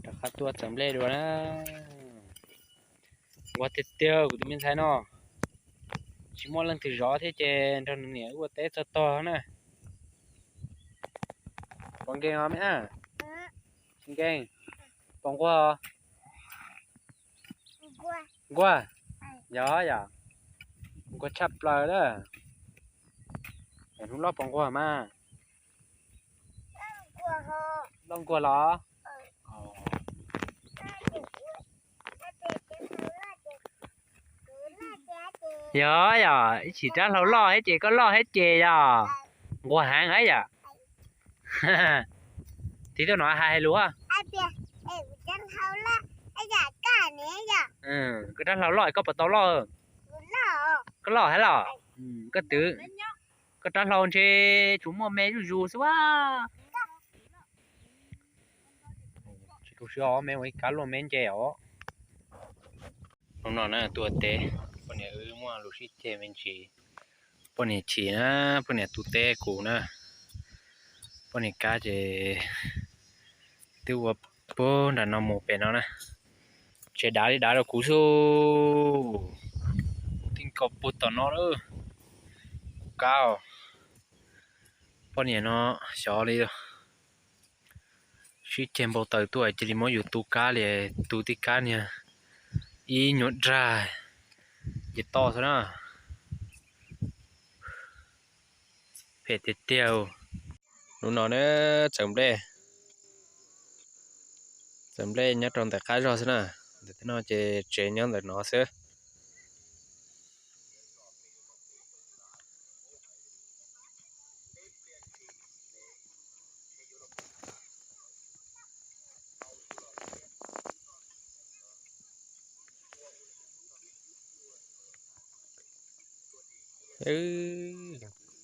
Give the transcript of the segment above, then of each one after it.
Rov qab tuaj txawm nplej dua na. Nquag tiag tiag kuv tus me ntxhais no. Tsis muaj leej twg zov thiab ces nrog nws niam ua teb txog tog na. Puas nkeeg os me ab? Tsis nkeeg. Puas nquag? Nquag. Yog yom. Nquag tshaj plaws lawm. Hnub loj puas nquag mas? Loj nquag los? Yog yom, ib chim rab hlau loj thiab ces koj loj thiab ces yog nquag heev yom. Tiv tuaj no hais hais lus. Koj rab hlau loj koj puas tau loj? Koj loj thiab los? Koj twv, koj rab hlau ntshe tsuas muaj me zuj zus xwb a. Tsis tu siab os, me ua ib kab luaj me ntse os. Hnub no na tuaj ua teb, poj niam wb muaj lus sib ceg me ntsis. Poj niam chim na, poj niam tu teb kuv na. Poj niam kab ces twb ua puag nram no mus pem no na. Tsev dav li dav rau kuv xwb. Kuv tib nkaus puag tom no lawm. Kuv kab os. Poj niam no xyov li. Sib ceg npau taws tuaj cia li muab yus tu kab li, tu tib kab niag ib nyuag dag ces to xwb na. Phem tiag tiag. Hnub no na txawm nplej, txawm nplej nyob rau ntawm qab zog xwb na. Ntawm no ces tsev nyob ntawm no xwb.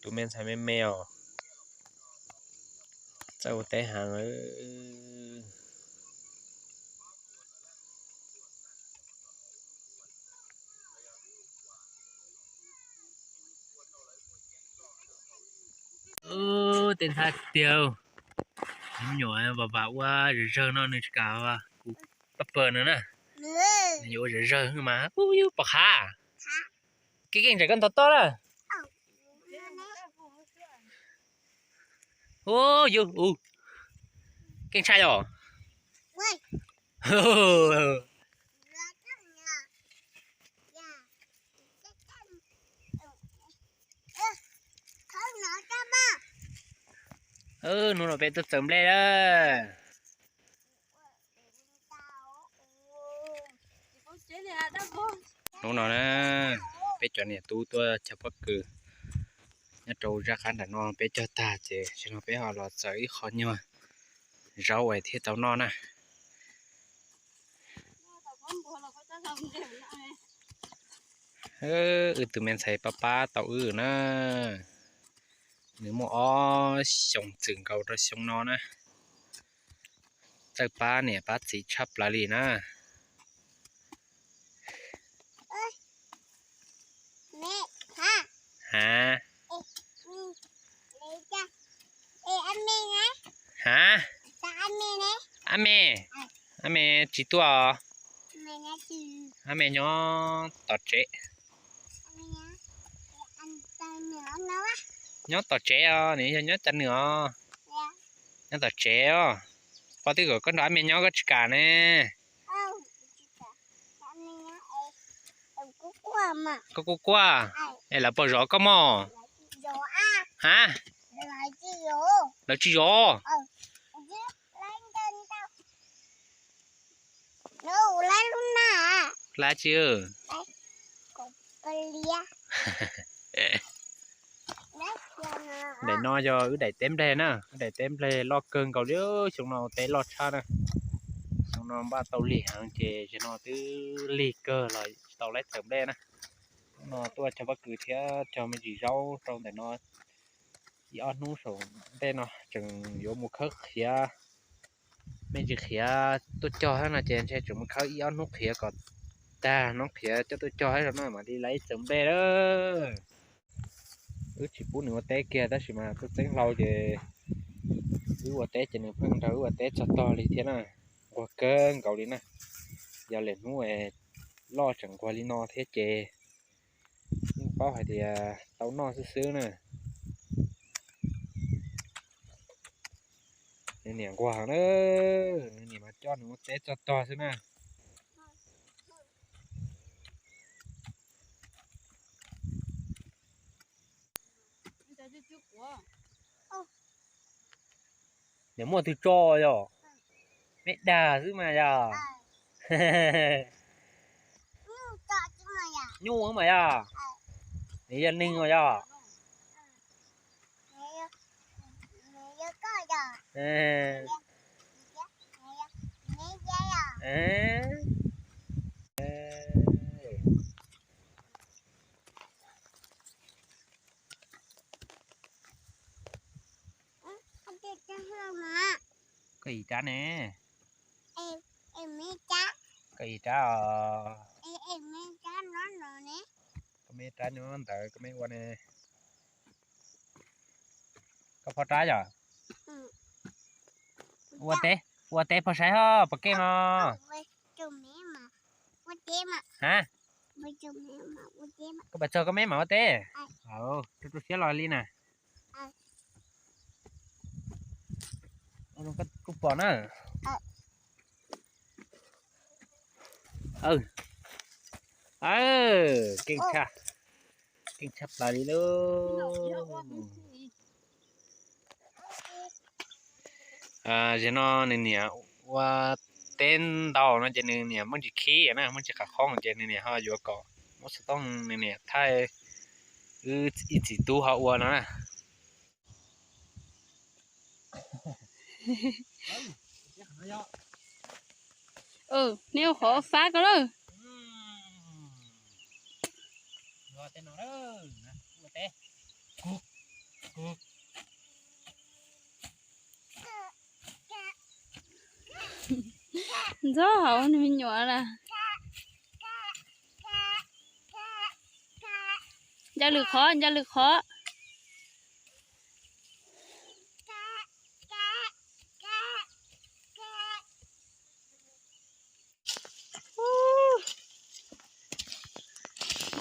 Tus me ntxhais me me os, txawj ua teb heev. Tej ntxhab tiag, me nyuam vam vam ua zawg zawg no nws tsis kam kuv pab pawg nws na. Nws yuav ua zawg zawg mas ub yub pom qhav. Keej keej ntsais koj ntog toj na. Ub yub, keej tshaj os. Hnub no peb tuaj txawm nplej lawm. Hnub no na, peb cov niam tub tuaj cog pob kws nyob rau zaj qab nram no, peb cog tag ces tam sim no peb ho los txawm ib qho nyuag zaub es thiaj tau noj na. Wb tus me ntxhais pab pab tau wb na. Nws muaj ob xyoos txwm nkaus rau xyoo no na. Txawj pab niam pab txiv tshaj plaws li na. Ha, ha, ab me, ab me tsis tuaj os. Ab me nyob tom tsev. Nyob tom tsev os, nws yog nyob cas nws os. Nyob tom tsev os. Koj twb kom koj nrog ab me nyob koj tsis kam ne. Koj kuj quaj. Es lawv puas zov koj mog? Ha, lawv tsis zov. Lab tsi? Daim no yog wb daim teb nplej na, wb daim teb nplej loj kawg nkaus li, xyoo no teb loj tshaj na. Xyoo no npaj tau lig heev ces zaum no twb lig kawg los tsis tau laib txawm nplej na. Hnub no tuaj cog pob kws thiab cog me ntsis zaub rau ntawm no ib ob hnub saum ntej no tseem yuav mus khawb qhiav. Me ntsis qhiav tuaj cog thiab no ces ntshe tseem mus khawb ib ob hnub qhiav kom tag hnub qhiav coj tuaj cog thiab no mam li laib txawm nplej lawm. Wb tsis pub nws ua teb kiag tab sis mas tuaj txeeb hlau ces wb ua teb ces nws pheej nrog wb ua teb txog tog li thiab na. nquag kawg nkaus li na. Yog lwm hnub loj tseem nquag li no thiab ces yeej paub hais tias tau noj xwb xwb na. Nws niam nquag heev na, nws niam mas coj nws ua teb txog tog xwb na. Niam muaj twg tso yog? Meb dag xwb mas yog. Nyuj mas yog. Nws yog neeg mas yog. Koj ib rab ne. Koj ib rab os. Koj me rab nyob ntawd koj me ua ne. Koj phob rab yom? Ua teb, ua teb phob saib ho pom keej ho. Ha, koj pais txog koj me mam ua teb. Rau rau siab los li na. Kuj pom na. Keej tshaj, keej tshaj plaws li lauj. Zaum no nws niam ua teb ntau no ces nws niam muaj ntsis khib na, muaj ntsis qhov qhoob ces nws niam ho yuav kom muab xov tooj nws niam thaij wb ib txiv tub ho ua no na. Neb ua qhov fab ko lawm. Ntxob hauv nws me nyuam na. Nco lwm qhov, nco lwm qhov.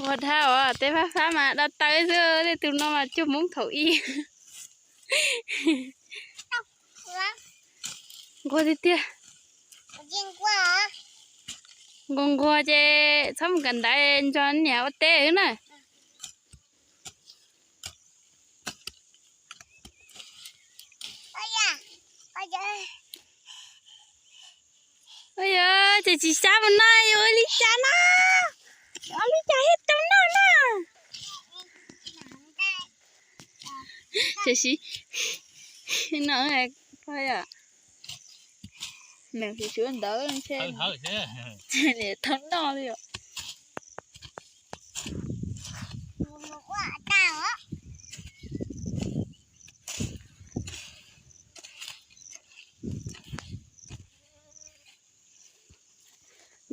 Ua dhau os, teb fab fab mas da taw xwb, tej tus no mas cuag Hmoob thaum ub. Nquag tiag tiag. Nquag nquag ces txhob mus kawm ntawv, nrog niam ua teb na. Ua yog ces tsis sab mus no yuav ua li cas no? Ua li cas thiaj tau noj na? Tam sim no, yog, meem tsis suav ntawd ntshe niam tau noj li os.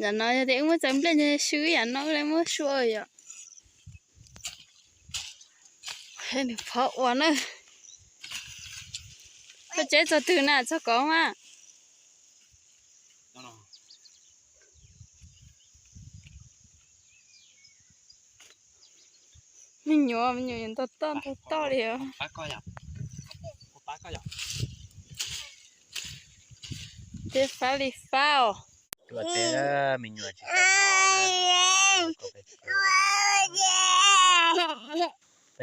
Yam no yog tias wb muab txawv nplej swb yam no wb lawv muab sua yom. Nws phob ua na. Koj tsev txog twg na, txog kov mas. Me nyuam, me nyuam ntog toj ntog toj li os. Teb fab li fab os. Pem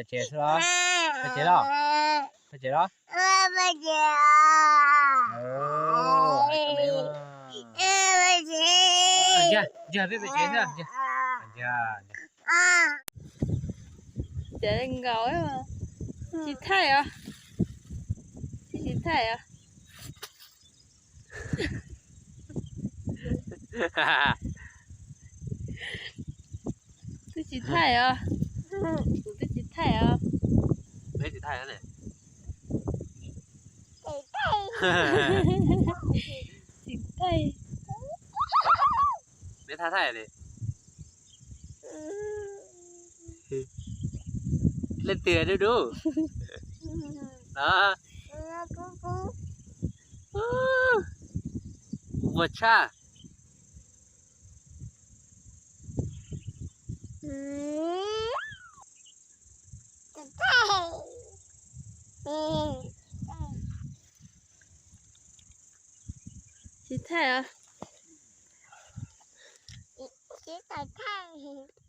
tsev xwb los? Pem tsev los? Pem tsev los? Ntsag, ntsag peb pem tsev xwb. Nkaus, tsis thaij os, tsis thaij os. Twb tsis thaij os, kuv twb tsis thaij os. Tsis thaij. Leej twg dub dub? puas tshaj? Tsis thaij os. Tsis tau thaij.